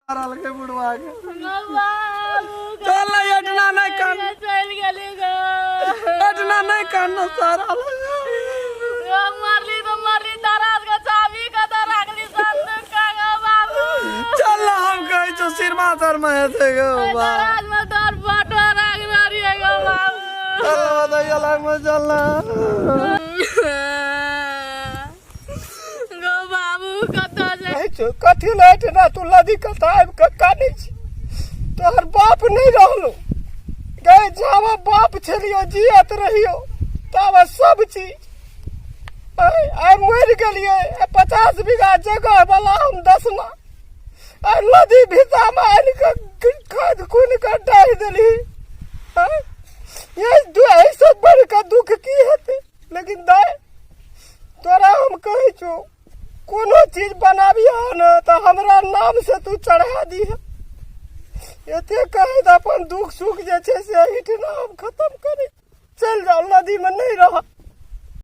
मारल के बुढ़वा के। चल ना, एटना नहीं कान। चलि गेली गो। एटना नहीं कान सारा। गो मरली तो मरली, दराज के चाबी कतऽ राखली संदूक के गो बाबू? चल ना, हम कहै छौ सिरमा तर में हेतै गो बा। दराज में तोर फोटो राखने रहियै गो बाबू। चल ना, बताइए लाग में, चल ना। गो बाबू, कतऽ जाइ? कहै छौ कथी लए एहिठिना तू लदी कथा आबि कऽ कानै छी? तोहर बाप नहि रहलो गै। जाबऽ बाप छलियो, जियत रहियो, ताबऽ सब चीज। आइ आइ मरि गेलियै, 50 बीघा जगह वाला हम दसमा आइ नदी भितामे आनि कऽ खाद खुनि कऽ डाहि देलही। आँय? ये एहिसँ बढ़ि कऽ दुःख की हेतै? लेकिन दाइ, तोरा हम कहै छौ, कोनो चीज बनाबिह ने तऽ हमरा नाम से तू चढ़ा दिह। एते कहैत अपन दुख सुख जे छै से एहिठिना हम खतम करै। चलि जाउ, नदीमे नहि रह।